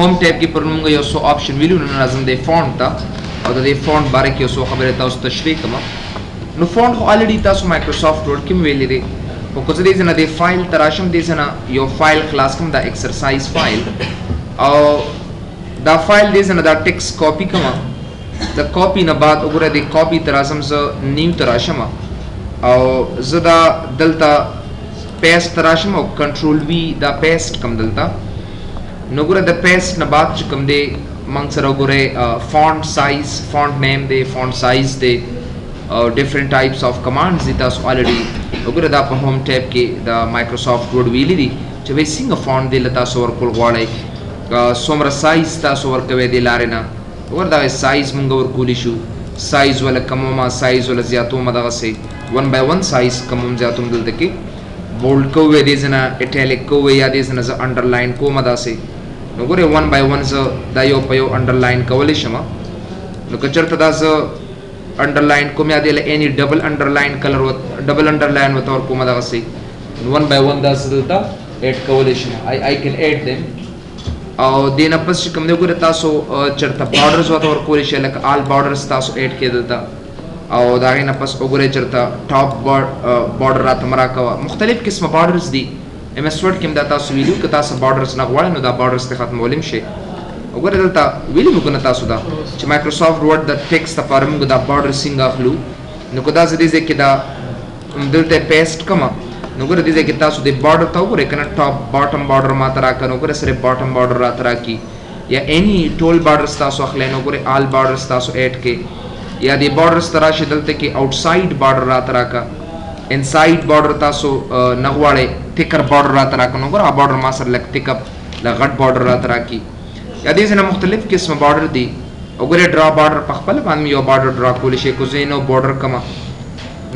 هوم ټیب کې پر موږ یو څو آپشن ویلو. نن راځم د فونټ ته او د دې فونټ باره کې یو څو خبرې تاسو تشریح کوم. نو فونټ خو الریډي تاسو مایکروسافټ ورډ کې ویلي دی، خو که زه دې ځای نه دې فایل ته راشم، دې ځای نه یو فایل خلاص کوم، دا ایکسرسایز فایل، او دا فایل دې ځای نه دا ټیکس کاپي کوم. د کاپي نه بعد وګوره، دې کاپي ته راځم، زه نیو ته راشم او زه دا دلته پیسټ ته راشم او کنټرول وی دا پیسټ کوم دلته. نو ګوره، د پیسټ نه بعد چې کوم دی موږ سره وګورئ، فونټ سایز، فونټ نیم دی، فونټ سایز دی او ډیفرنٹ ټایپس اف کمانډز دي. تاسو الریډي وګوره دا په هوم ټیب کې د مایکروسافټ ورډ ویلي دي چې وای څنګه فونټ دی له تاسو ورکول غواړئ، څومره سایز تاسو ورکوي. دی لارې نه وګوره، دا سایز مونږ ورکولی شو، سایز ولا کموما، سایز ولا زیاتوما، دغسې 1 بای 1 سایز کموم زیاتوم. دلته کې بولډ کوی، دې ځای نه اټالیک کوی، یا دې ځای نه زه انډرلاین کوم داسې. نو ګورې، 1 بای 1 زه دا یو په یو انډرلاین کولی شم. نو که چېرته دا زه انډرلاین کوم یا دې له اینی ډبل انډرلاین کلر، ډبل انډرلاین ورته ورکوم دغسې، نو 1 بای 1 دا زه دلته ایډ کولی شم. آی کین ایډ دیم. او دې نه پس چې کوم دی، وګوره، تاسو چېرته بارډرز ورته ورکولی شئ، لکه آل بارډرز تاسو ایډ کړئ دلته. او د هغې نه پس وګورئ، چېرته ټاپ بارډر راته مه راکوه. مختلف قسمه بارډرز دي. ایم ایس ورډ کې هم دا تاسو ویلي، که تاسو بارډرز نه غواړئ نو دا بارډرز ته ختمولی هم شئ. وګوره، دلته ویلي مو که نه تاسو دا چې مایکروسافټ ورډ د ټیکسټ لپاره موږ دا بارډر څنګه اخلو؟ نو که دا زه دې ځای کې دا دلته پیسټ کړم، نو ګوره، دې ځای کې تاسو د بارډر ته وګورئ که نه، ټاپ باټم بارډر ماته راکړه. نو ګوره، صرف باټم بارډر راته راکړي، یا اینی ټول بارډرز تاسو اخلئ، نو ګورئ، آل بارډرز تاسو ایډ کړئ، یا دې بارډرز ته راشئ، دلته کې آوټساید بارډر راته راکړه، انساید بارډر تاسو نه غواړئ، تکر بارډر راته راکړه. نو ګوره، بارډر ما سره لږ تک لږ غټ بارډر راته راکړي، یا دې ځای نه مختلف قسمه بارډر دي. وګورئ، ډرا بارډر په خپله باندې یو بارډر ډرا کولی شئ. که زه نو بارډر کوم،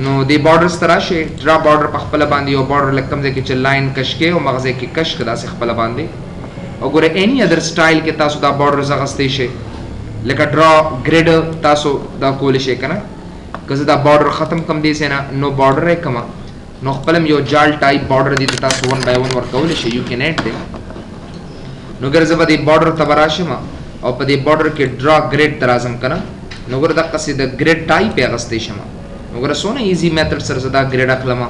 نو دې بارډرز ته راشئ، ډرا بارډر، په خپله باندې یو بارډر لږ کوم ځای کې چې لاین کش کې او مغزه کې کش که داسې خپله باندې. وګورئ، اینی ادر سټایل کې تاسو دا بارډرز اغوستی شئ، لکه ډرا ګریډ تاسو دا کولی شئ که نه. که زه دا بارډر ختم کړم، دې ځای نه نو بارډر یې کړم، نو خپل هم یو جال ټایپ بارډر دی ته تاسو 1 بای 1 ورکولی شئ. یو کین ایډ دی. نو ګر زه به دې بارډر ته به راشم او په دې بارډر کې ډرا ګریډ ته راځم که نه، نو ګوره، دقسې د ګریډ ټایپ یې اخیستی شم. نو ګوره، څونه ایزي میتھډ سره زه دا ګریډ اخلم،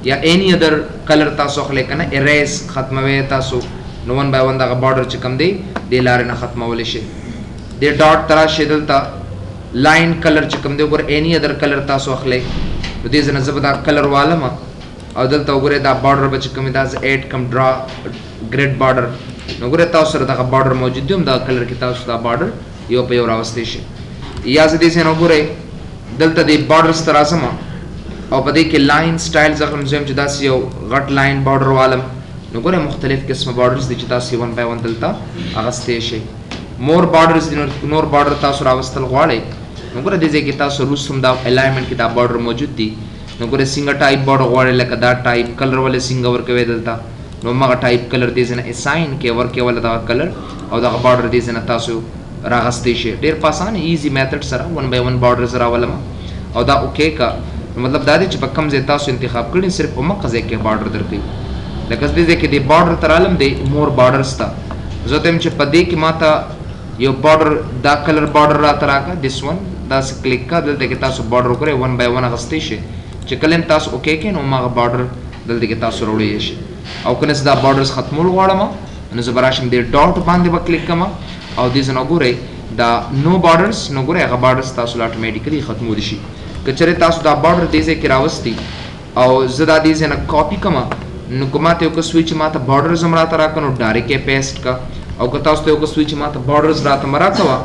یا اینی ادر کلر تاسو اخلئ که نه، اریز ختموي تاسو، نو 1 بای 1 دغه بارډر چې کوم دی دې لارې نه ختمولی شئ. دې ډاټ ته راشئ، دلته لاین کلر چې کوم دی، وګوره، اینی ادر کلر تاسو اخلئ. نو دې ځای نه زه به دا کلر والم او دلته وګورئ، دا بارډر به چې کوم دا زه ایډ کوم، ډرا ګریډ بارډر. نو ګوره، تاسو سره دغه بارډر موجود دی، هم دغه کلر کې تاسو دا بارډر یو په یو راوستی شئ. یا زه دې ځای نه وګورئ، دلته دې بارډرز ته راځم او په دې کې لاین سټایل زه اخلم، زه چې داسې یو غټ لاین بارډر والم. نو ګوره، مختلف قسمه بارډرز دي چې تاسو 1 بای 1 دلته اغوستی شئ. مور بارډرز دي، نور بارډر تاسو راوستل غواړئ، نو ګوره، دې ځای کې تاسو وروسته هم دا الایمنټ کې دا بارډر موجود دي. نو ګوره، څنګه ټایپ بارډر غواړئ، لکه دا ټایپ کلر ولې څنګه ورکوي دلته، نو مغه ټایپ کلر دې ځای نه اساین کې ورکې ولا دغه کلر او دغه بارډر دې ځای نه تاسو راغستی شئ. ډېر په اسانه ایزي میتھډ سره 1 بای 1 بارډرز راولم او دا اوکی کا. نو مطلب دا دی چې په کوم ځای تاسو انتخاب کړی، صرف همغه ځای کې بارډر درکوي. لکه دې ځای کې دې بارډر ته رالم، دی مور بارډرز ته زه ته چې په دې کې ماته یو بارډر دا کلر بارډر راته راکړه، دیس ون، داسې کلیک کا. دلته کې تاسو بارډر وکړئ، 1 بای 1 اغستی شئ. چې کله هم تاسو اوکی کړئ، نو هماغه بارډر دلته کې تاسو راوړی شئ. او که نه زه دا بارډرز ختمول غواړم، نو زه به راشم، دې ډاټ باندې به کلیک کړم او دې ځای نه وګورئ، دا نو بارډرز. نو ګورئ، هغه بارډرز تاسو له اټومیټیکلی ختمولی شي. که چېرې تاسو دا بارډر دې ځای کې راوستي او زه دا دې ځای نه کاپي کړم، نو که ماته یو کس وي چې ماته بارډرز هم راته راکړه، نو ډایرکټ یې پیسټ کړه. او که تاسو ته یو کس وي چې ماته بارډرز راته مه راکوه،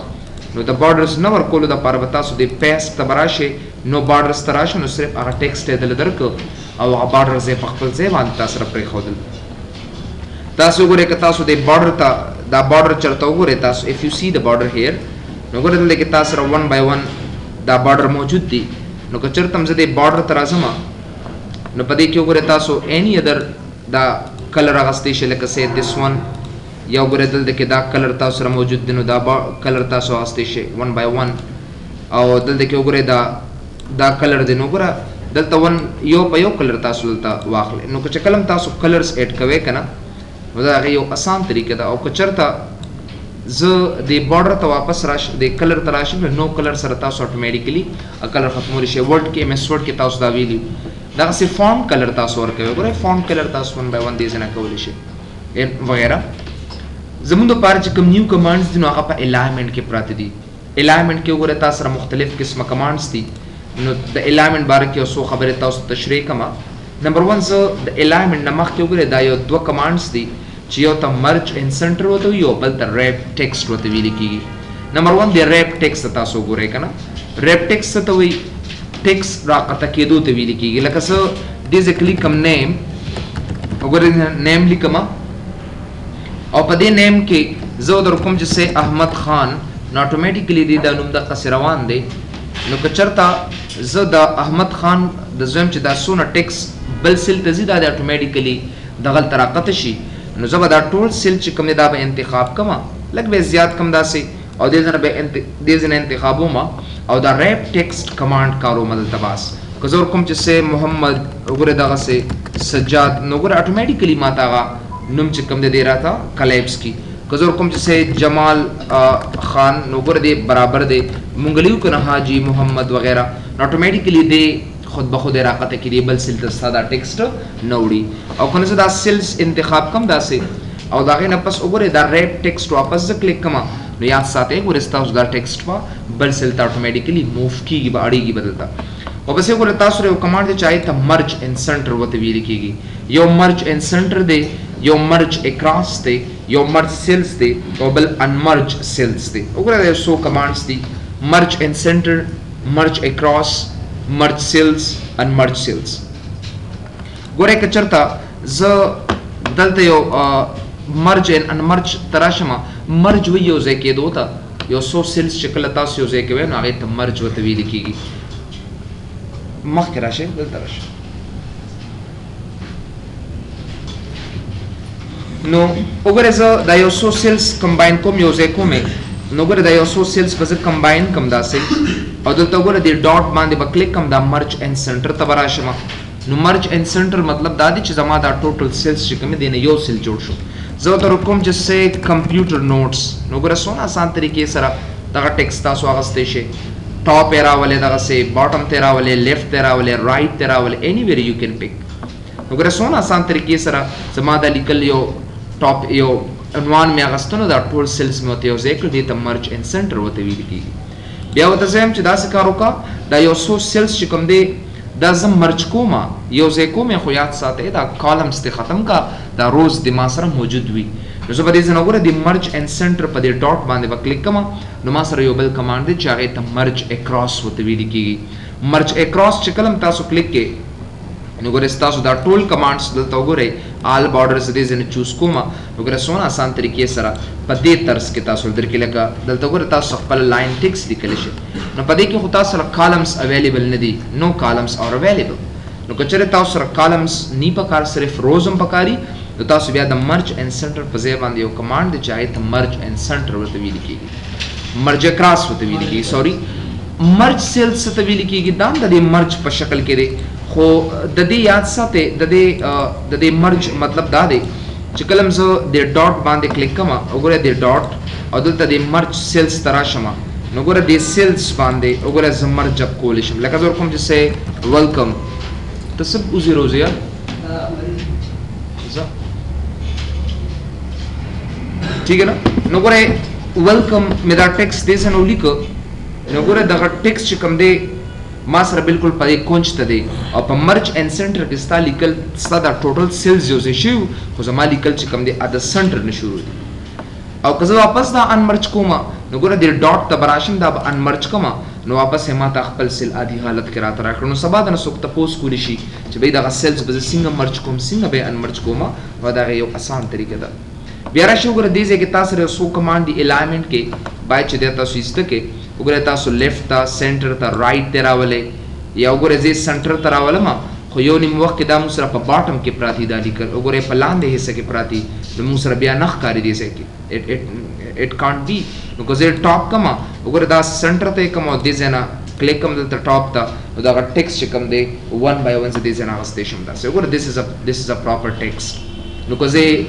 نو د بارډرز نه ورکولو دپاره به تاسو دې پیسټ ته به راشئ، نو بارډرز ته راشئ، نو صرف هغه ټیکسټ یې دله درکړ او هغه بارډرز یې په خپل ځای باندې تاسو سره پرېښودل. تاسو وګورئ، که تاسو دې بارډر ته دا بارډر چېرته وګورئ تاسو، if you see the border here، نو ګورئ، دلته کې تاسو سره 1 بای 1 دا بارډر موجود دی. نو که چېرته هم زه دې بارډر ته راځم، نو په دې کې وګورئ، تاسو اینی ادر دا کلر اغوستی شئ، لکه سه دیس ون، یا وګورئ، دلته کې دا کلر تاسو سره موجود دی، نو دا کلر تاسو اغوستی شئ 1 بای 1. او دلته کې وګورئ، دا کلر دی. نو ګوره، دلته ون یو په یو کلر تاسو دلته واخلئ. نو که چې کله تاسو کلرز ایډ کوئ که نه، نو دا هغه یو اسان طریقه ده. او که چېرته زه د بارډر ته واپس راش، د کلر ته راشم، نو کلر سره تاسو اتوماتیکلی کلر ختمول شي. ورډ کې، ایم ایس ورډ کې تاسو دا ویلي، دغسې فارم کلر تاسو ورکوي. ګورئ، فارم کلر تاسو 1 بای 1 دې ځای نه کولی شئ وغیره. زموږ دپاره چې کوم نیو کمانډز دي، نو هغه په الایمنټ کې پراته دي. الایمنټ کې وګورئ، تاسو سره مختلف قسمه کمانډز دي. نو د الایمنټ باره کې یو څو خبرې تاسو ته تشریح کړم. نمبر 1، زه د الایمنټ نه مخکې وګورئ، دا یو دوه کمانډز دي چې یو ته مرج ان سنټر ورته وي او بل ته ریپ ټیکسټ ورته ویل کېږي. نمبر 1، د ریپ ټیکسټ ته تاسو وګورئ که نه. ریپ ټیکسټ څه ته وایي؟ ټیکسټ راقطع کېدو ته ویل کېږي. لکه زه دې ځای کې لیکم نیم، وګورئ، نیم لیکم او په دې نیم کې زه در کوم چې سه احمد خان، نو اتوماتیکلی دې دا نوم دقسې روان دی. نو که چېرته زه د احمد خان د زویم چې دا څونه ټیکس بل سیل ته ځي، دا د اتوماتیکلی دغلته راقطع شي. نو زه به دا ټول سیل چې کوم دی، دا به انتخاب کړم، لږ به یې زیات کړم داسې، او دې ځای نه به دې ځای نه انتخابوم او دا ریپ ټیکسټ کمانډ کاروم دلته. بس که زه ورکوم چې سه محمد، وګوره، دغسې سجاد، نو ګوره اتوماتیکلی ما ته هغه نوم چې کوم دی، دی راته کلیپس کی. که زه ورکوم چې سه جمال خان، نو ګوره دی برابر دی، مونږ لیکو که نه حاجي محمد وغیره، نو اتوماتیکلی دی خود به خود راقطع کړي، بل سیل ته ستا دا ټیکسټ نه وړي. او که نه زه دا سیلز انتخاب کړم داسې او د هغې نه پس وګورئ، دا ریپ ټیکسټ واپس زه کلیک کړم، نو یاد ساتئ، ګورئ، ستاسو دا ټیکسټ به بل سیل ته اتوماتیکلی موو کیږي به، اړیږي به دلته. ورپسې وګورئ، تاسو یو کمانډ دی چې هغې ته مرج ان سنټر ورته ویل کیږي. یو مرج ان سنټر دی، یو مرج اکراس دی، یو مرج سیلز دی او بل انمرج سیلز دی. وګورئ، دا یو څو کمانډز دي: مرج ان سنټر، مرج اکراس، مرج سیلز، انمرج سیلز. ګورئ، که چېرته زه دلته یو مرج ان انمرج ته راشم، مرج وایي یو ځای کېدو ته. یو څو سیلز چې کله تاسو یو ځای کوئ، نو هغې ته مرج ورته ویل کېږي. مخکې راشئ، دلته راشئ. نو وګورئ، زه دا یو څو سیلز کمباین کوم، یو ځای کوم یې. نو وګورئ، دا یو څو سیلز به زه کمباین کوم داسې او دلته وګورئ، دې ډاټ باندې به کلیک کوم، دا مرج ان سنټر ته به راشم. نو مرج ان سنټر مطلب دا دی چې زما دا ټوټل سیلز چې کوم دی نه یو سیل جوړ شو. زه ورته کوم چې سه کمپیوټر نوټس، نو ګوره څونه آسان طریقې سره دغه ټیکسټ تاسو اغوستی شئ. ټاپ یې راولې، دغسې باټم ته یې راولې، لیفټ ته یې راولې، رایټ ته یې راولې، انیویر یو کین پک. نو ګوره څونه آسان طریقې سره زما دا لیکل یو ټاپ یو عنوان مې اغوستو، نو دا ټول سیلز مې ورته یو ځای کړ. دې ته مرج ان سنټر ورته ویل کېږي. بیا ورته زه وایم چې داسې کار وکړه، دا یو څو سیلز چې کوم دی، دا زه مرج کوم، یو ځای کوم یې، خو یاد ساتئ، دا کالمز دې ختم کا، دا روز دې ما سره موجود وي. نو زه به دې ځای نه وګوره، د مرج ان سنټر په دې ډاټ باندې به کلیک کوم، نو ما سره یو بل کمانډ دی چې هغې ته مرج اکراس ورته ویل کېږي. مرج اکراس چې کله هم تاسو کلیک کړئ، نو ګورئ، ستاسو دا ټول کمانډز دلته وګورئ. آل بارډرز دې ځای نه چوز کوم، نو ګورئ څونه آسان طریقې سره په دې طرز کې تاسو درکې. لکه دلته وګورئ، تاسو خپل لاین ټیکس لیکلی شئ. نو په دې کې خو تاسو سره کالمز اویلیبل نه دي، نو کالمز آر اویلیبل. نو که چېرې تاسو سره کالمز نی پکار، صرف روز هم پکاري، نو تاسو بیا د مرج ان سنټر په ځای باندې یو کمانډ دی چې هغې ته مرج ان سنټر ورته ویل کېږي، مرج اکراس ورته ویل کېږي، سوري. مرج سیلز څه ته ویل کېږي؟ دا هم د دې مرج په شکل کې دی، خو د دې یاد ساتئ، د دې مرج مطلب دا دی چې کله زه د ډاټ باندې کلیک کوم، وګوره د ډاټ او دلته د مرج سیلز ته راشم، نو ګوره د سیلز باندې وګوره زه مرج اپ کولی شم. لکه زه ورکوم چې سه ویلکم، ته څه وزې روزې یار؟ ځه، ټیک ہے نا. نو ګوره، ویلکم مې دا ټیکسټ دې ځای نه ولیکه، نو ګوره دغه ټیکسټ چې کوم دی، ما سره بالکل په دې کونج ته دی او په مرج ان سنټر کې ستا لیکل، ستا دا ټوټل سیلز یو ځای شوي، خو زما لیکل چې کوم دی د سنټر نه شروع دي. او که زه واپس دا انمرج کوم، نو ګوره دې ډاټ ته به راشم، دا به انمرج کوم، نو واپس یې ما ته خپل سیل عادي حالت کې راته راکړ. نو سبا د نه څوک تپوس کولی شي چې بھئی دغه سیلز به زه څنګه مرج کوم، څنګه به یې انمرج کوم، نو دغه یو اسان طریقه ده. بیا راشي وګوره، دې ځای کې تاسو سره یو څو کمانډ دي الایمنټ کې، باید چې دا تاسو ایسته کې. وګوره، تاسو لیفټ ته، سنټر ته، رایټ ته راولئ، یا وګوره زه سنټر ته راولم، خو یو نیم وخت کې دا موږ سره په باټم کې پراتی دا لیکل، وګوره په لاندې حصه کې پراتی، نو موږ سره بیا نه ښکاري دې ځای کې، it can't be. نو که زه ټاپ کوم، وګوره دا سنټر ته یې کوم او دې ځای نه کلیک کوم دلته ټاپ ته، نو دغه ټیکسټ چې کوم دی 1 بای 1 زه دې ځای نه اخیستی شم داسې. وګوره، this is a proper text. نو که زه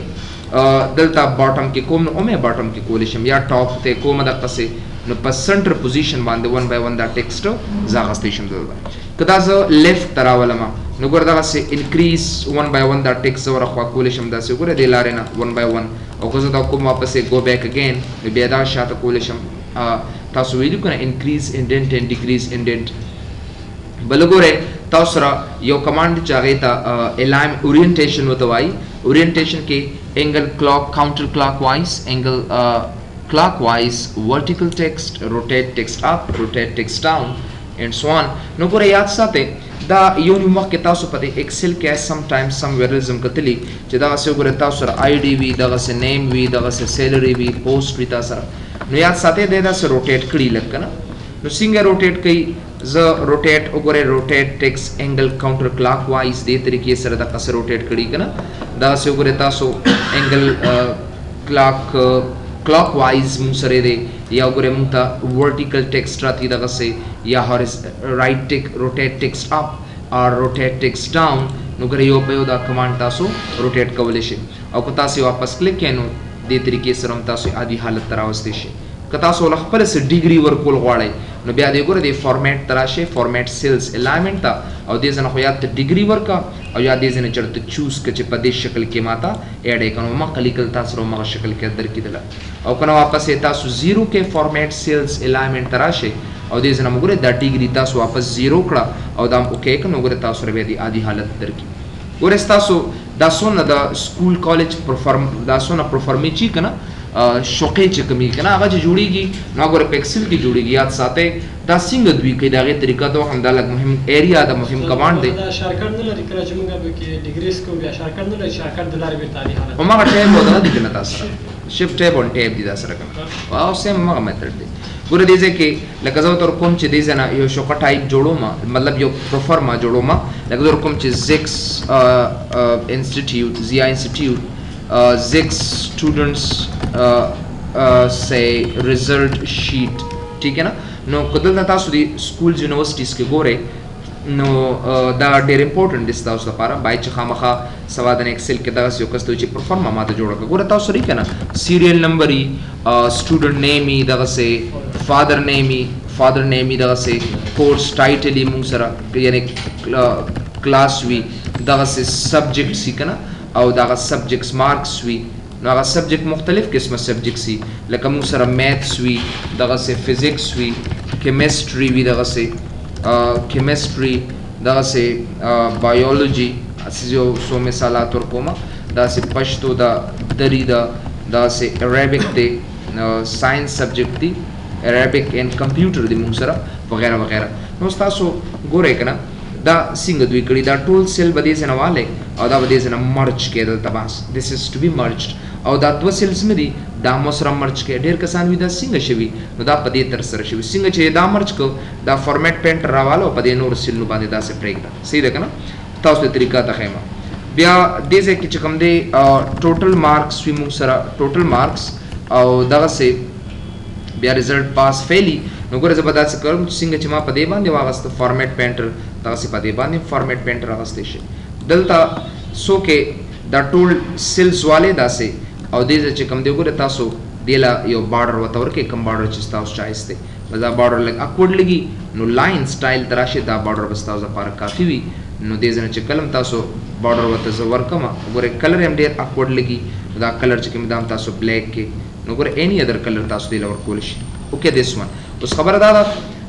دلته bottom کې کوم، نو هم bottom کې کولی شم، یا top ته کوم دقسې، نو په center position باندې 1 by 1 دا text زه اخیستی شم. دلته که دا زه left ته راولم، نو ګوره دغسې increase 1 by 1 دا ټیکسټ زه ورخوا کولی شم، داسې وګوره دې لارې نه 1 by 1. او که زه دا کوم واپس go back again، نو بیا دا شاته کولی شم. تاسو ویلي که نه increase indent and decrease indent. بل ګوره تاسو سره یو command چې هغې ته align orientation ورته وایي. Orientation کې angle clock counter clockwise، angle clockwise، vertical text، rotate text up، rotate text down and so on. نو ګوره یاد ساتئ، دا یو نیم وخت کې تاسو په دې Excel کې سم ټایم سم ویرزم کتلی چې دغسې وګوره تاسو سره ID وي، دغسې name وي، دغسې salary وي، پوسټ وي تاسو سره. نو یاد ساتئ، دی داسې rotate کړي لږ که نه. نو څنګه rotate کوي؟ زه rotate وګوره rotate text angle counter clockwise دې طریقې سره دغسې rotate کړي که نه. دغسې وګوره تاسو angle clockwise مونږ سره دی، یا وګوره مونږ ته vertical text راتی دغسې، یا right tick، rotate text up or rotate text down. نو ګوره یو په یو دا command تاسو rotate کولی شئ، او که تاسو واپس کلیک کړئ، نو دې طریقې سره هم تاسو عادي حالت ته راوستی شئ. که تاسو له خپل څه degree ورکول غواړئ، نو بیا دې ګوره دې فارمیټ ته راشئ، format cells alignment ته، او دې ځنه خو یا ته degree ورکا او یا دې ځنه چېرته choose که چې په دې شکل کې ماته add یې که، نو مخه لیکل تاسو سره مغه شکل کې درکېدله. او که نه واپس یې تاسو zero کې format cells alignment ته راشئ، او دې ځنه وګوره دا degree تاسو واپس zero کړه او دا okay که، نو ګوره تاسو سره بیا دې عادي حالت درکې. ګوره ستاسو دا څونه د school college proforma، دا څونه پروفارمې چې که نه شوقې چې کومې که نه هغه چې جوړېږي، نو ګوره په Excel کې جوړېږي. یاد ساتئ دا څنګه دوی کوي، د هغې طریقه ته هم دا لږ مهم area ده، مهم command دی. دا shortcut نه لري؟ کله چې موږ به کې degrees کوو، بیا shortcut نه لري، shortcut د لارې بیرته عادي حالت؟ هماغه tab او دغه دي که نه، تاسو سره shift tab او tab دي دا سره که نه، او same هماغه method دی. ګوره دې ځای کې لکه زه ورته کوم چې دې ځای نه یو شوقه ټایپ جوړوم، مطلب یو proforma جوړوم، لکه زه ورته کوم چې زکس institute، Zia Institute، six students say result sheet، ټیک ہے نا. نو که دلته تاسو د schools universities کې ګورئ، نو دا ډېر important دی ستاسو لپاره. باید چې خامخا سوا د Excel کې دغسې یو کس ته چې proforma ماته جوړه کړه. ګوره تاسو سره که نه serial number یې، student name یې، دغسې father name یې، دغسې course title یې مونږ سره، یعنی کلاس وي، دغسې subjects یې که نه، او دغه subjects marks وي. نو هغه subject مختلف قسمه subjects وي، لکه موږ سره maths وي، دغسې physics وي، chemistry وي، دغسې chemistry، دغسې بایولوجي، هسې یو څو مثالات ورکوم، داسې پښتو ده، دری ده، داسې Arabic دی، science subject دی، Arabic and computer دی موږ سره، وغیرہ وغیرہ. نو تاسو ګورئ که نه دا څنګه دوی کړي. دا ټول cell به دې ځای نه والې او دا به دې ځای نه merge کې دلته، بس this is to be merged. او دا دوه cells مې دي، دا مو سره merge کې. ډېر کسان وي دا څنګه شوي؟ نو دا په دې تر سره شوي، څنګه چې دا merge کو، دا format painter راواله او په دې نور cell باندې داسې پرېږده. صحیح ده که نه؟ تاسو ته طریقه ته ښیم. بیا دې ځای کې چې کوم دی total marks وي موږ سره، total marks او دغسې بیا result pass fail ي. نو ګوره زه به داسې کوم چې څنګه چې ما په دې باندې واغسته format painter، دغسې په دې باندې format painter اغوستی شي. دلته څوک دا ټول cells والے داسې، او دې ځای چې کوم دی ګوره تاسو دې له یو border ورته ورکړئ، کوم border چې ستاسو choice دی. بس دا border لږ awkward لګي، نو line style ته راشي، دا border به ستاسو لپاره کافي وي. نو دې ځای نه چې کله تاسو border ورته زه ورکړم، ګوره color یې هم ډېر awkward لګي، دا color چې کوم دا هم تاسو black کې، نو ګوره any other color تاسو دې له ورکولی شئ. Okay, this one. اوس خبره دا ده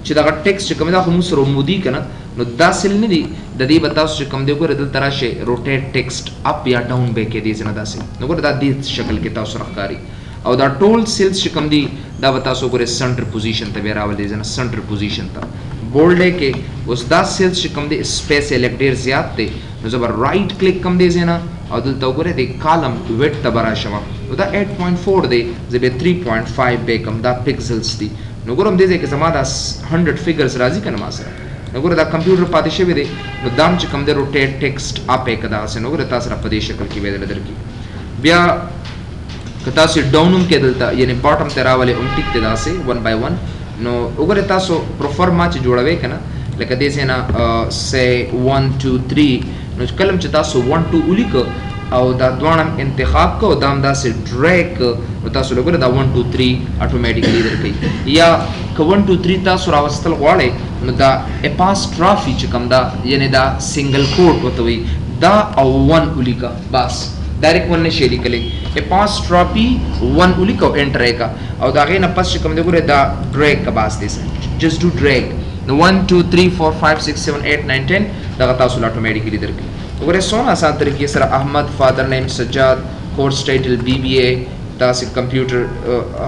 چې دغه ټیکس چې کوم دا خو موږ سره مودي که نه، نو دا cell نه دي، د دې به تاسو چې کوم دی ګوره دلته راشئ، rotate text up یا down به کې دې ځای نه داسې، نو ګوره دا دې شکل کې تاسو سره ښکاري. او دا ټول cells چې کوم دي، دا به تاسو ګوره center position ته بیا راولئ، دې ځای نه center position ته bold کې. اوس دا cells چې کوم دی space یې لږ ډېر زیات دی، نو زه به right click کوم دې ځای نه، او دلته وګوره د column width ته به راشم. نو دا 8.4 دی، زه به 3.5 به کوم، دا pixels دي. نو ګورم دې ځای کې زما دا 100 figures راځي که نه ما سره. نو ګوره دا کمپیوټر پاتې شوی دی، نو دا هم چې کوم دی rotate text up یې که دغسې، نو ګوره تاسو سره په دې شکل کې به درته درکړي. بیا که تاسو down هم کې دلته، یعنی bottom ته راولئ هم ټیک دی، داسې 1 by 1. نو وګوره تاسو proforma چې جوړوئ که نه، لکه دې ځای نه say 1 2 3، نو کله چې تاسو 1 2 ولیکو، او دا دواړه انتخاب کو، دا هم داسې ډریګ کو، نو تاسو له ګوره دا 1 2 3 اتوماتیکلی درکوي. یا که 1 2 3 تاسو راوستل غواړئ نو دا apostrophe چې کوم دا، یعنی دا single quote ورته وایي، دا او 1 ولیکه، بس direct 1 نشي لیکلی، apostrophe 1 ولیکه او enter یې کړه، او د هغې نه پس چې کوم دی ګوره دا drag که، بس دی just do drag. نو 1 2 3 4 5 6 7 8 9 10 دغه تاسو له automatically درکوي. وګورئ څونه اسان طریقې سره احمد، father name سجاد، course title BBA، داسې کمپیوټر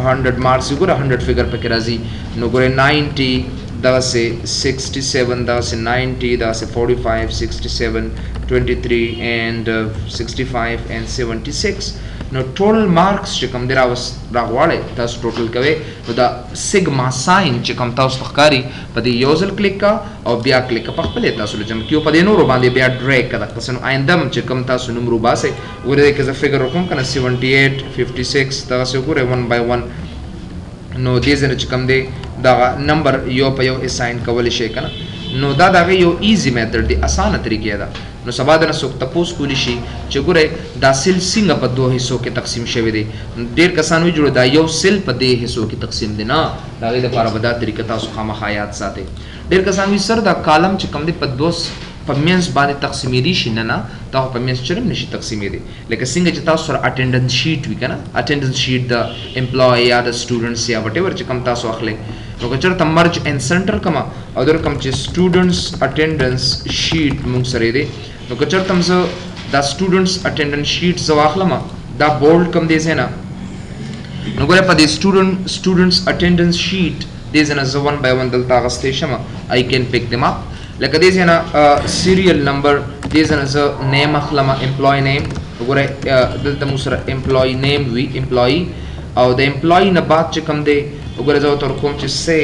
100 marks، وګوره 100 figure پکې راځي. نو ګورئ 90، دغسې 67، دغسې 90، دغسې 45، 67، 23 and 65 and 76. نو total marks چې کوم دی راغواړئ تاسو total کوئ، نو دا sigma sign چې کوم تاسو ته ښکاري په دې یو ځل کلیک کا او بیا کلیک کا، په خپلې تاسو له جمع کیو په دې نورو باندې بیا drag کا دقسې. نو آینده هم چې کوم تاسو نوم وباسئ، ګورئ دې که زه figure وکړم که نه 78، 56، دغسې وګورئ 1 by 1. نو دې ځای نه چې کوم دی دغه نمبر یو په یو assign کولی شئ که نه. نو دا د هغې یو easy method دی، اسانه طریقې ده. نو سبا د نه څوک تپوس کولی شي چې ګورئ دا cell څنګه په دوه حصو کې تقسیم شوی دی. ډېر کسان وایي جوړ دا یو cell په دې حصو کې تقسیم دی، نه، د هغې دپاره به دا طریقه تاسو خامخا یاد ساتئ. ډېر کسان وایي سر دا column چې کوم دی په دوه په منځ باندې تقسیمېدی شي، نه نه، دا خو په منځ چرم نشي تقسیمېدی. لکه څنګه چې تاسو سره attendance sheet وي که نه، attendance sheet د employee یا د students یا whatever چې کوم تاسو اخلئ، نو که چېرته merge and center کوم او در کوم چې students attendance sheet مونږ سره دی، نو که چېرته هم زه دا students attendance sheet زه واخلم، دا bold کوم دی ځای نه، نو ګوره په دې students attendance sheet دې ځای نه زه 1 by 1 دلته اخیستی شم، I can pick them up. لکه دې ځای نه serial number، دې ځای نه زه name اخلم، employee name. وګوره دلته مو سره employee name وي، employee، او د employee نه بعد چې کوم دی وګوره زه ورته ورکوم چې سه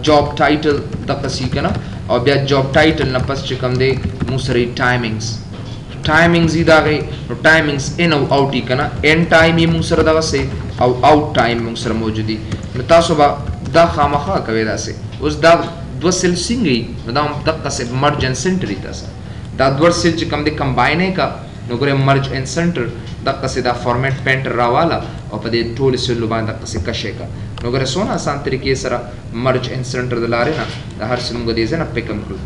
job title دقسې که نه، او بیا job title نه پس چې کوم دی مو سره timings، timings یې د هغې، نو timings in او out یې که نه، in time یې مونږ سره دغسې او out time مونږ سره موجود دي. نو تاسو به دا خامخا کوئ داسې. اوس دا دوه cell څنګه وي، نو دا هم دقسې merge and center یې تاسو دا دوه cell چې کوم دی combine یې که، نو ګورئ merge and center دقسې دا format painter راواله او په دې ټولو cell و باندې دقسې کش یې که. نو ګوره څونه اسان طریقې سره merge and center د لارې نه د هر څه مونږ دې ځای نه pick هم کړو.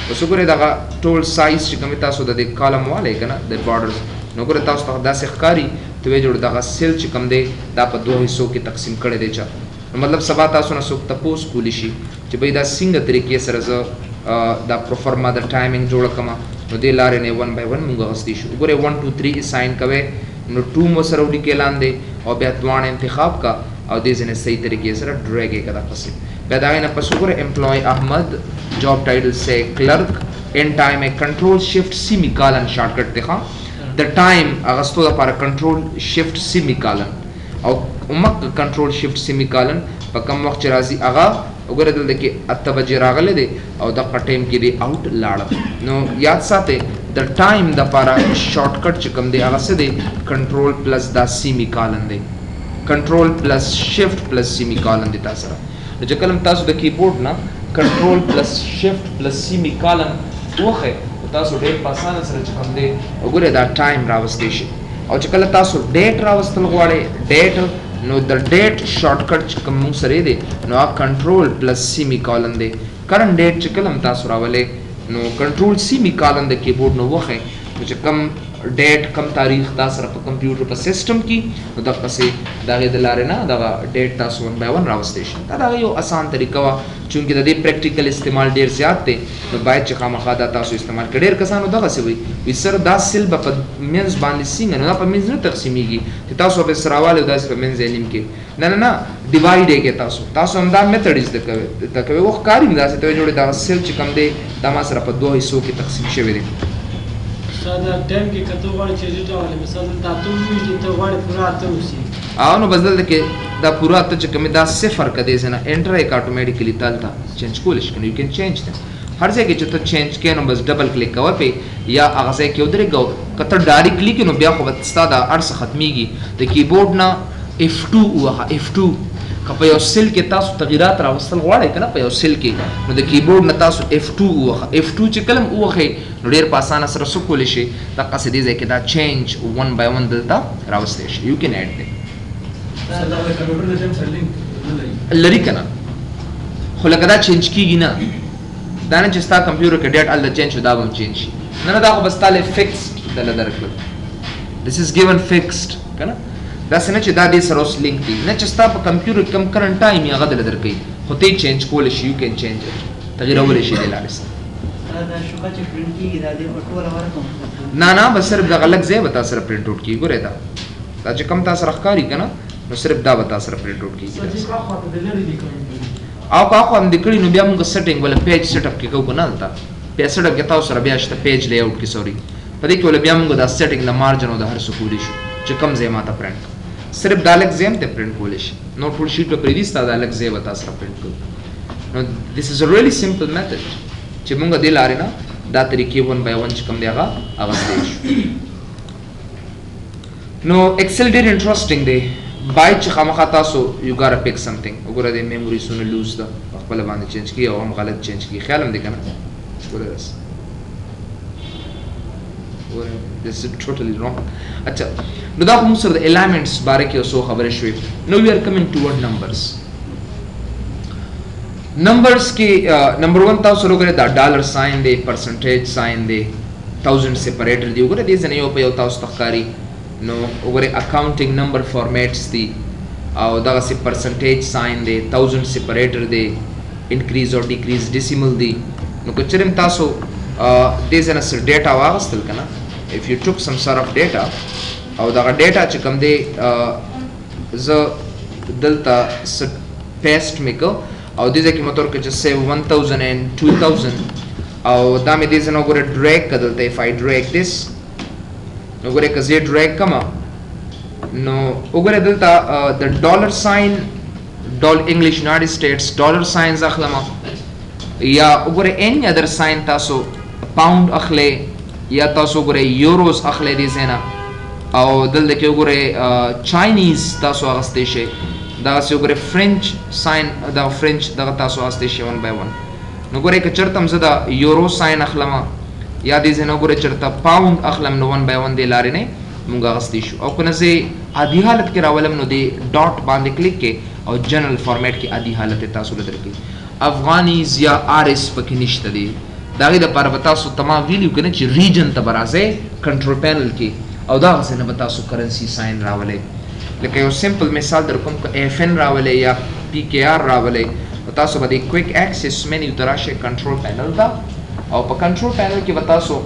اوس وګورئ دغه ټول سایز چې کوم تاسو د دې column والئ که نه د borders، نو ګوره تاسو ته داسې ښکاري ته وایې جوړ دغه cell چې کوم دی دا په دوه حصو کې تقسیم کړی دی چا. نو مطلب سبا تاسو نه څوک تپوس کولی شي چې بھئی دا څنګه طریقې سره زه دا proforma د timing جوړه کړم، نو دې لارې نه 1 by 1 مونږ اخیستی شو. وګورئ 1 2 3 assign کوئ، نو 2 مو سره ولیکئ لاندې او بیا دواړه انتخاب کا او دې ځای نه صحیح طریقې سره drag یې که دقسې. بیا د هغې نه پس وګوره employee احمد، job title say clerk، in time یې control shift semicolon shortcut دی، ښه د time اخیستو دپاره control shift semicolon او مک control shift semicolon په کم وخت چې راځي هغه وګوره دلته کې 8 بجې راغلی دی او دغه time کې دی out لاړه. نو یاد ساتئ د time دپاره shortcut چې کوم دی هغه څه دی، control plus دا semicolon دی، control plus shift plus semicolon دی تاسو سره. نو چې کله تاسو د کیبورډ نه control plus shift plus semicolon وښئ، نو تاسو ډېر په اسانه سره چې کوم دی وګورئ دا time راوستی شي. او چې کله تاسو date راوستل غواړئ date، نو د date shortcut چې کوم مونږ سره دی نو هغه control plus semicolon دی. current date چې کله هم تاسو راولئ نو control semicolon د کیبورډ نو وښئ، نو چې کوم date کم تاریخ تاسو سره په کمپیوټر په سیستم کې، نو دغسې د هغې د لارې نه دغه date تاسو 1 by 1 راوستی شئ. دا د هغې یو اسان طریقه وه، چونکې د دې practical استعمال ډېر زیات دی، نو باید چې خامخا دا تاسو استعمال کړئ. ډېر کسانو دغسې وایي، وایي سر دا cell به په منځ باندې څنګه، نو دا په منځ نه تقسیمېږي چې تاسو به سره راوالی او داسې په منځ یې نیم کې، نه نه نه، divide یې کړئ. تاسو همدا method زده کوئ، زده کوئ. وخت ښکاري هم داسې ته وایې جوړې دغه cell چې کوم دی دا ما سره په دوه حصو کې تقسیم شوی دی. استاد time کې که ته غواړې چې edit راولې، مثلا دلته اته وویشت دی، ته غواړې پوره اته اوسي، او نو بس دلته کې دا پوره اته چې کوم دا صفر که دی ځای نه enter یې که automatically دلته change کولی شي که نه، you can change them. هر ځای کې چې ته change کوې نو بس double click کوه پې، یا هغه ځای کې ودرېږه. که ته direct لیکې نو بیا خو به ستا دا هر څه ختمېږي. د کیبورډ نه F2 ووهه، F2 که په یو cell کې تاسو تغیرات راوستل غواړئ که نه په یو cell کې، نو د کیبورډ نه تاسو F2 ووهه. F2 چې کله هم ووهئ نو ډېر په اسانه سره څه کولی شئ، دقسې دې ځای کې دا change one by one دلته راوستی شئ. you can add دی لري که نه، خو لکه دا change کېږي نه، دا نه چې ستا کمپیوټر کې date هلته change شو دا به هم change شي، نه نه، دا خو به ستا له fixed دله درکړل. This is given fixed که نه، داسې نه چې دا دې سره اوس لینک دی، نه چې ستا په کمپیوټر کې کوم current time یې هغه دله درکوي، خو ته یې change کولی شي، you can change it، تغیرولی شي دې لارې سره. نه نه، بس صرف دغه لږ ځای به تا سره print out کېږي. ګورې دا چې کوم تا سره ښکاري که نه، نو صرف دا به تا سره print out کېږي. او که اخوا هم دې کړي نو بیا موږ setting ولا page setup کې کوو که نه، هلته page setup کې تاسو سره بیا شته page layout کې، sorry، په دې کې ولا بیا موږ دا setting د margin او د هر څه کولی شو چې کوم ځای ماته پرنټ، صرف دا لږ ځای هم ته پرنټ کولی شي، نو ټول sheet به پرېږدي، ستا دا لږ ځای به تا سره پرنټ کوو. نو this is a really simple method چې موږ دې لارې نه دا طریقې one by one چې کوم دی هغه اغوستی شو. نو Excel ډېر interesting دی، باید چې خامخا تاسو you gotta pick something. وګوره دې memory څونه loose ده، په خپله باندې change کړي او هم غلط change کړي، خیال هم دی که نه؟ ګوره داسې، ګوره this is totally wrong. اچھا، نو دا خو موږ سره د alignments باره کې یو څو خبرې شوې. نو we are coming toward numbers. Numbers کې number 1 تاسو وګورئ دا dollar sign دی، percentage sign دی، 1000 separator دی. وګورئ دې ځای نه یو په یو تاسو ته ښکاري. نو وګورئ accounting number formats دی، او دغسې percentage sign دی، 1000 separator دی، increase او decrease decimal دی. نو که چېرې هم تاسو دې ځای نه څه data واغستل که نه، if you took some sort of data، او دغه data چې کوم دی زه دلته څه paste مې کړ او دې ځای کې مې ورته وکړه چې say 1000 and 2000، او دا مې دې ځای نه وګوره drag کړه دلته. If I drag this، نو ګوره که زه یې drag کړم نو وګوره دلته د dollar sign، English United States dollar signs اخلم، یا وګوره any other sign، تاسو pound اخلئ یا تاسو وګورئ euros اخلئ دې ځای نه، او دلته کې وګورئ Chinese تاسو اخیستی شئ، دغسې وګورئ French sign، دغه French دغه تاسو اخیستی شئ one by one. نو ګورئ که چېرته هم زه د euro sign اخلم یا دې ځای نه وګورئ چېرته pound اخلم، نو one by one دې لارې نه مونږ اخیستی شو. او که نه زه عادي حالت کې راولم نو دې dot باندې کلیک کې او general format کې عادي حالت تاسو له درکوي. Afghanis یا RS پکې نشته دی، د هغې دپاره به تاسو تمام ویلي که نه چې region ته به راځئ control panel کې، او دغسې نه به تاسو currency sign راولئ. لکه یو simple مثال در کوم، که AFN راولئ یا PKR راولئ، نو تاسو به د quick access menu ته راشئ control panel ته، او په control panel کې به تاسو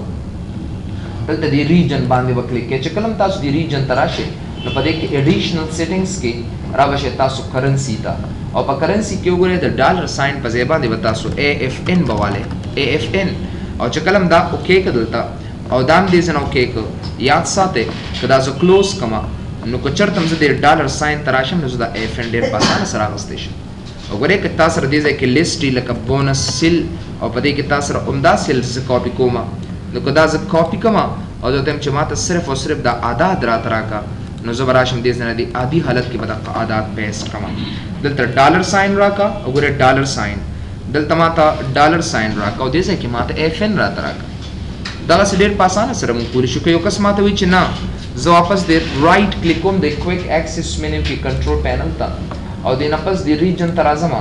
دلته د region باندې به کلیک کړئ. چې کله هم تاسو د region ته راشئ نو په دې کې additional settings کې را به شئ تاسو currency ته، او په currency کې وګورئ د dollar sign په ځای باندې به تاسو AFN به والئ، AFN. او چې کله هم دا okay کړه دلته، او دا هم دې ځای نه okay کړه، یاد ساتئ که دا زه close کړم نو که چېرته هم زه د dollar sign ته راشم نو زه دا AFN ډېر په اسانه سره اخیستی شم. وګورئ که تا سره دې ځای کې لیست وي لکه bonus cell، او په دې کې تا سره همدا cell زه کاپي کوم، نو که دا زه کاپي کوم او زه ورته وایم چې ما ته صرف او صرف دا اعداد راته راکړه، نو زه به راشم دې ځای نه دې عادي حالت کې به دغه اعداد paste کړم. دلته dollar sign راکړه، وګورئ dollar sign، دلته ما ته dollar sign راکړه، او دې ځای کې ما ته AFN راته راکړه. دغسې ډېر په اسانه سره موږ کولی شو. که یو کس ما ته وایي چې نه زه واپس د right click کوم د quick access menu کې control panel ته، او دې نه پس د region ته راځم،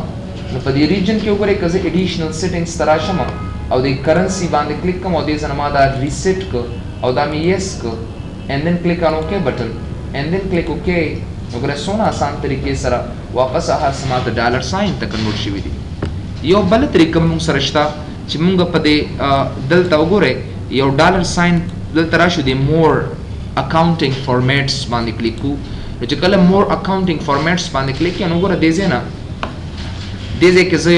نو په دې region کې وګورئ که زه additional settings ته راشم او د currency باندې کلیک کوم، او دې ځای نه ما دا reset کړ او دا مې yes کړ، and then click on OK button and then click OK، نو ګوره څونه اسان طریقې سره واپس هر څه ما ته dollar sign ته convert شوي دي. یو بله طریقه موږ سره شته چې موږ په دې دلته وګورئ یو dollar sign دلته راشو د more accounting formats باندې کلیک کوو. نو چې کله more accounting formats باندې کلیک کړو نو وګوره دې ځای نه دې ځای کې زه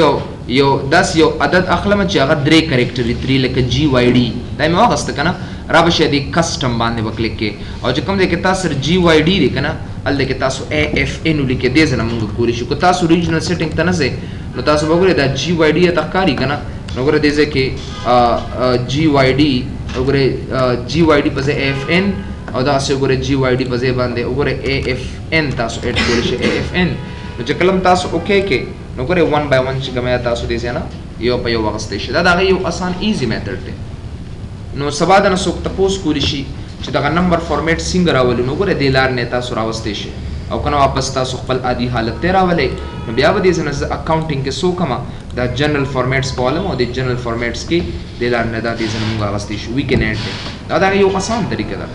یو داسې یو عدد اخلم چې هغه درې character 3 لکه GYD، دا مې واخیسته که نه، را به شئ دې custom باندې به کلیک کړئ، او چې کوم ځای کې تاسو سره GYD دی که نه هلته کې تاسو AFN ولیکئ، دې ځای نه موږ کولی شو. که تاسو regional setting ته نه ځئ نو تاسو به وګورئ دا GYD ته ښکاري که نه، نو وګورئ دې ځای کې GYD، وګورئ GYD په ځای AFN، او دغسې وګورئ GYD په ځای باندې وګورئ AFN تاسو add کولی شئ، AFN. نو چې کله تاسو okay کې، نو ګورئ 1 by 1 چې کومه تاسو دې ځای نه یو په یو واغستی شي. دا د هغې یو اسان easy method دی. نو سبا د نه څوک تپوس کولی شي چې دغه number format څنګه راولو، نو ګوره دې لار نه تاسو راوستی شي، او که نه واپس تاسو خپل عادي حالت ته راولئ. نو بیا به دې ځای نه زه accounting کې څه وکړم، دا general formats په ولم، او دې general formats کې دې لار نه دا دې ځای نه موږ اغوستی شو. we can add دی، دا د هغې یو اسان طریقه ده.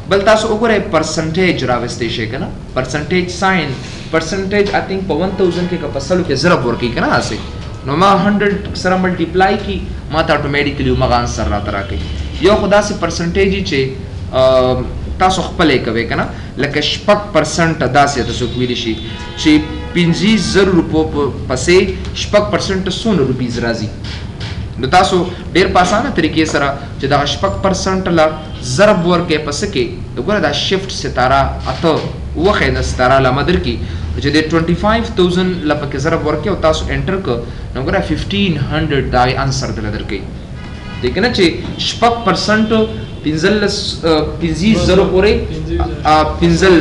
بل تاسو وګورئ percentage راوستی شئ که نه، percentage sign، percentage I think په 1000 کې که په سلو کې ضرب ورکوي که نه هسې، نو ما 100 سره multiply کی، ما ته automatically همغه answer راته راکوي. یو خو داسې percentage چې تاسو خپله یې کوئ که نه، لکه 6% داسې ته څوک ویلی شي چې 25,000 روپو پسې 6% څونه rupees راځي. نو تاسو ډېر په اسانه طریقې سره چې دغه 6% له ضرب ورکړئ په څه کې، نو ګوره دا shift ستاره اته وښیې، د ستاره علامه درکړي چې د 25,000 له پکې ضرب ورکړئ او تاسو enter کړئ، نو ګوره 1500 د هغې answer درله درکوي. دی که نه چې 6% پنځلس، پنځه زرو پورې، پنځل،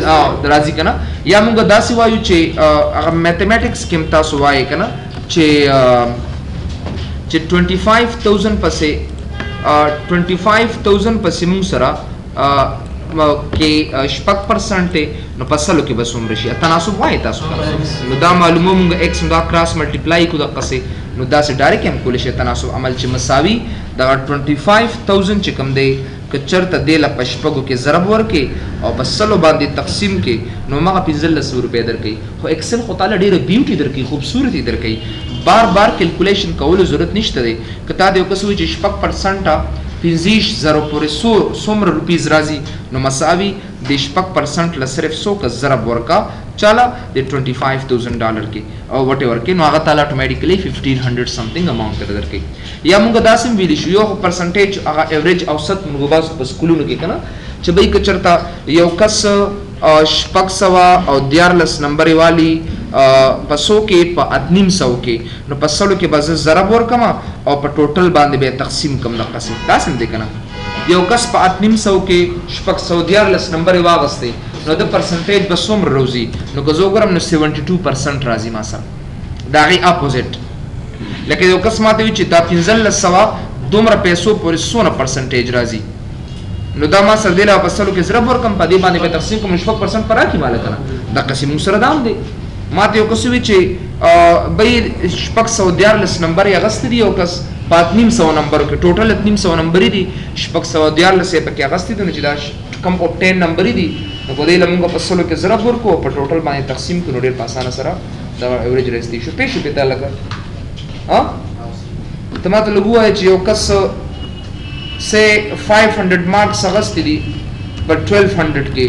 راځي که نه. یا موږ داسې وایو چې، هغه mathematics کې هم تاسو وایئ که نه چې 25,000 پسې، 25,000 پسې موږ سره، کې، 6% دی، نو په سلو کې به څومره شي؟ تناسب وایئ تاسو که نه؟ نو دا معلومو موږ x، نو دا cross multiply کړو دقسې، نو داسې direct هم کولی شئ تناسب عمل چې مساوي دغه 25,000 چې کوم دی، که چېرته دې له په شپږو کې ضرب ورکړي او په سلو باندې تقسیم کړي، نو هماغه پنځلس سوه روپۍ درکوي. خو Excel خو تاله ډېره beauty درکوي، خوبصورتي درکوي، بار بار calculation کولو ضرورت نشته دی. که تا د یو کس ووایي چې 6% پنځه زرو پورې څومره rupees راځي، نو مساوي د 6% له صرف څو که ضرب ورکا چاله د 25,000 ډالر کې او whatever کې، نو هغه تاله automatically 1500 something amount ته درکوي. یا موږ داسې هم ویلی شو، یو خو percentage هغه average اوسط موږ وباسو په سکولونو کې که نه، چې بھئی که چېرته یو کس، 613 نمبر یې والي، په سو کې، په اته نیم سو کې، نو په سلو کې به زه ضرب ورکړم او په total باندې به یې تقسیم کړم دقسې. داسې هم دی که نه، یو کس په اته نیم سو کې 613 نمبر یې واغستې، نو د percentage به څومره راوځي؟ نو که زه وګورم نو 72% راځي ما سره، د هغې opposite. لکه یو کس ما ته وایي چې دا پنځلس سوه دومره پیسو پورې څونه percentage راځي، نو دا ما سره دې له په سلو کې ضرب ورکړم، په دې باندې به تقسیم کړم، 6% پر راکړي ما له که نه، دقسې موږ سره دا هم دی. ما ته یو کس ووایي چې، بھئی 613 نمبر یې اخیستي دي، یو کس په اته نیم سوه نمبرو کې، total اته نیم سوه نمبرې دي، 613 یې پکې اخیستي دي، نو چې دا کم obtain نمبرې دي، نو په دې له موږ په سلو کې ضرب ورکړو او په total باندې تقسیم کړو، نو ډېر په اسانه سره دا average راایستی شو. پوه شو پې تا لکه؟ ها؟ ته ما ته لږ ووایه چې یو کس سه 500 marks اخیستي دي په 1200 کې،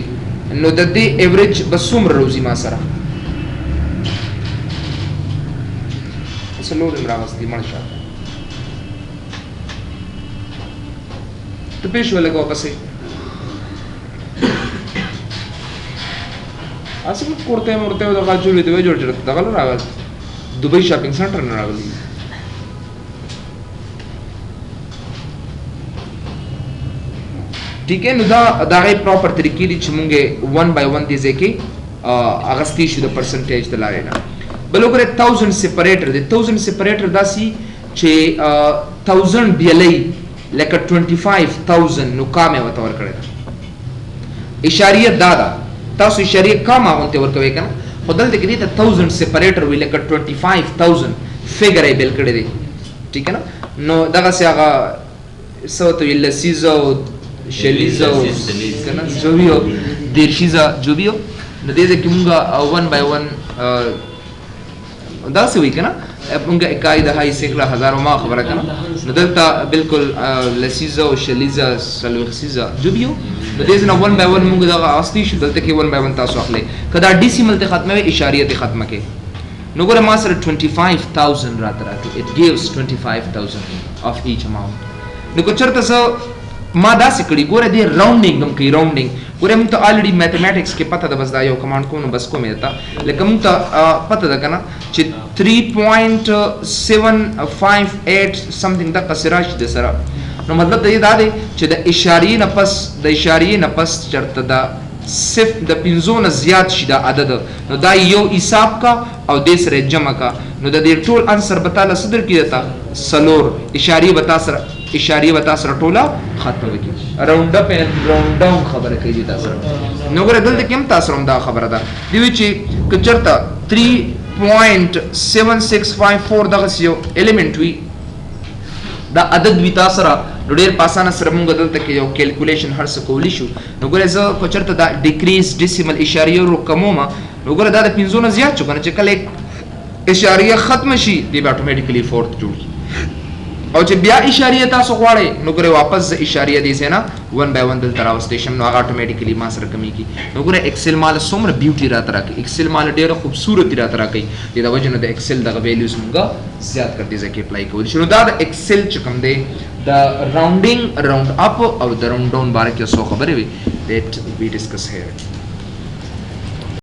نو د دې average به څومره راوځي ما سره؟ څلور یې راغستي، مړ شه. ته پوه شوې لږ واپسې؟ هسې به کورته مورته او دغه جوړې ته وایي، جوړ جوړ دغه نه راغلی، دوبۍ shopping center نه راغلی. ټیک ہے، نو دا د هغې proper طریقې دي چې مونږ یې 1 by 1 دې ځای کې، اغوستی شو د percentage د لارې نه. بل وګورئ 1000 separator دی. 1000 separator داسې چې، 1000 بیلۍ لکه 25,000، نو کام یې ورته ورکړی ده. اشاریه دا ده، تاسو اشاریه کام غونتې ورکوئ که نه، خو دلته کې دې ته 1000 separator وي، لکه 25,000 figure یې بېل کړی دی. ټیک ہے نه؟ نو دغسې هغه څه ورته وایي، لسیزه او شلیزه او که نه، جو وي او دېرشیزه جو وي. نو دې ځای کې مونږ 1 by 1، داسې وایي که نه، مونږ اکای دهائی سینکړه هزارو ما خبره که نه، نو دلته بالکل، لسیزه او شلیزه څلوېښتیزه جو وي. نو دې ځای نه 1 by 1 مونږ دغه اخیستی شو. دلته کې 1 by 1 تاسو اخلئ، که دا decimal ته ختموي اشاریه ته ختمه کړئ. نو ګوره ما سره 25,000 راته راکړي، it gives 25,000 of each amount. نو که چېرته زه ما داسې کړي، ګوره دې rounding هم کوي، rounding ګوره موږ ته already mathematics کې پته ده، بس دا یو command کوم نو بس کوم یې درته، لکه موږ ته، پته ده که نه چې 3.758 something دقسې راشي د سره. نو مطلب د دې دا دی چې د اشاریې نه پس، د اشاریې نه پس چېرته د صرف د پنځو نه زیات شي دا عدد، نو دا یو حساب کا او دې سره جمع کا، نو د دې ټول انسر به تاله څه درکړي؟ درته څلور اشاریه به تا سره، اشاریه به تا سره ټوله ختمه وکړي. راونډ اپ اینډ راونډ ډاون خبره کوي دې تا سره. نو ګوره، دلته کې هم تاسو سره همدا خبره ده. دی وی چې که چېرته 3.7654 دغسې یو الیمنټ وي، دا عدد وي تا سره، نو ډېر په اسانه سره مونږ دلته کې یو کیلکولیشن هر څه کولی شو. نو ګوره، زه که چېرته دا ډیکریز ډیسیمل اشاریه ورو کموم، نو ګوره دا د پنځو نه زیات شو که نه؟ چې کله اشاریه ختمه شي، دی به اټومیټیکلی فورت جوړ کړي. او چې بیا اشاریه تاسو غواړئ، نو ګوره واپس زه اشاریه دې ځای نه 1 بای 1 دلته راوستی شم، نو هغه اټومیټیکلی ما سره کمیږي. نو ګوره، ایکسل مال څومره بیوټي راته راکوي، ایکسل مال ډېره خوبصورتي راته راکوي. دې د وجې نه د ایکسل دغه ویلیوز مونږ زیات کړ دې ځای کې اپلای کولی شو. نو دا د ایکسل چې کوم دی، د راونډینګ، راونډ اپ او د راونډ ډاون باره کې څو خبرې وي that we discuss here.